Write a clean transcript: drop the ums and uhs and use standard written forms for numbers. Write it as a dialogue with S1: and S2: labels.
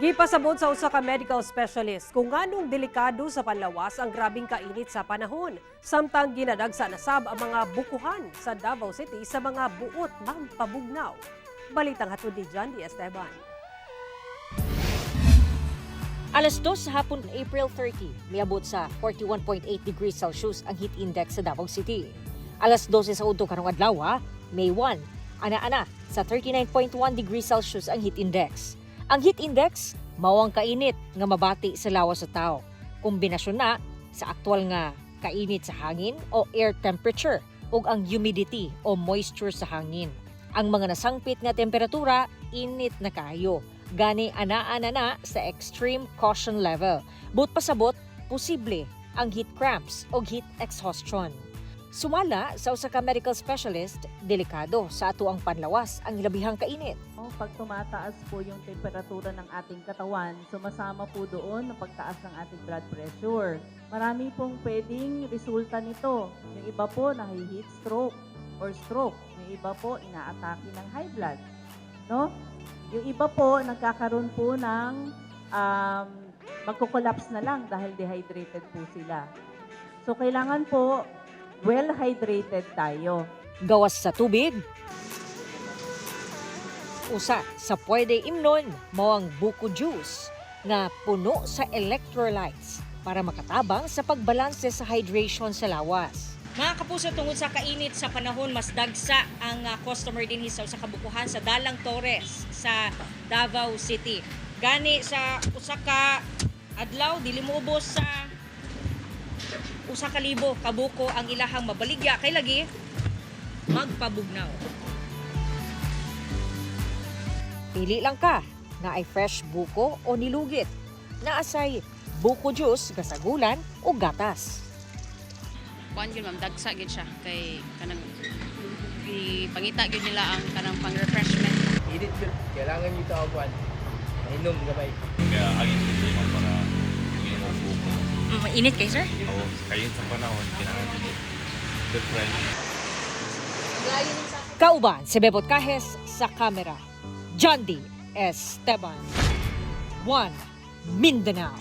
S1: Gipasabot sa usa ka medical specialist kung nganong delikado sa panlawas ang grabing kainit sa panahon, samtang ginadagsa na sab ang mga bukuhan sa Davao City sa mga buot magpabugnaw. Balitang hatod ni John D. Esteban.
S2: Alas 2 sa hapon, April 30, miabot sa 41.8 degrees Celsius ang heat index sa Davao City. Alas 12 sa udto karong adlaw, May 1, ana-ana sa 39.1 degrees Celsius ang heat index. Ang heat index mao ang kainit nga mabati sa lawas sa tao. Kombinasyon na sa aktual nga kainit sa hangin o air temperature ug ang humidity o moisture sa hangin. Ang mga nasangpit nga temperatura, init na kaayo. Gani anaa na na sa extreme caution level. Buot pasabot, posible ang heat cramps o heat exhaustion. Sumala sa usa ka medical specialist, delikado sa ato ang panlawas ang hilabihang kainit.
S3: No, pag tumataas po yung temperatura ng ating katawan, sumasama po doon ang pagtaas ng ating blood pressure. Marami pong pwedeng resulta nito. Yung iba po, nahi-heat stroke or stroke. Yung iba po, inaatake ng high blood. No? Yung iba po, nagkakaroon po ng magko-collapse na lang dahil dehydrated po sila. So, kailangan po well-hydrated tayo.
S2: Gawas sa tubig, usa sa pwede imnon mao ang buko juice nga puno sa electrolytes para makatabang sa pagbalanse sa hydration sa lawas.
S4: Mga kapuso, tungod sa kainit sa panahon, mas dagsa ang customer dinhi sa usa ka bukuhan sa Dalang Torres sa Davao City. Gani sa usa ka adlaw, dili moubos sa 1,000 ka buko ang ilahang mabaligya kay lagi magpabugnaw.
S2: Pili lang ka na ay fresh buko o nilugit. Naasay buko juice, gasagulan o gatas.
S5: Kuan gyud, ma'am, dagsa gyud siya kay kanang ipangita gyud nila ang kanang pang refreshment.
S6: Init yun. Kailangan yung tao kuan. Mainom gamay.
S7: Kaya agin sa ma'am para maging og buko.
S4: Init kay, sir?
S7: Oo, kayo sa panahon kailangan different.
S2: Kauban si Bebot Cajes sa kamera. John D. Esteban. 1 Mindanao.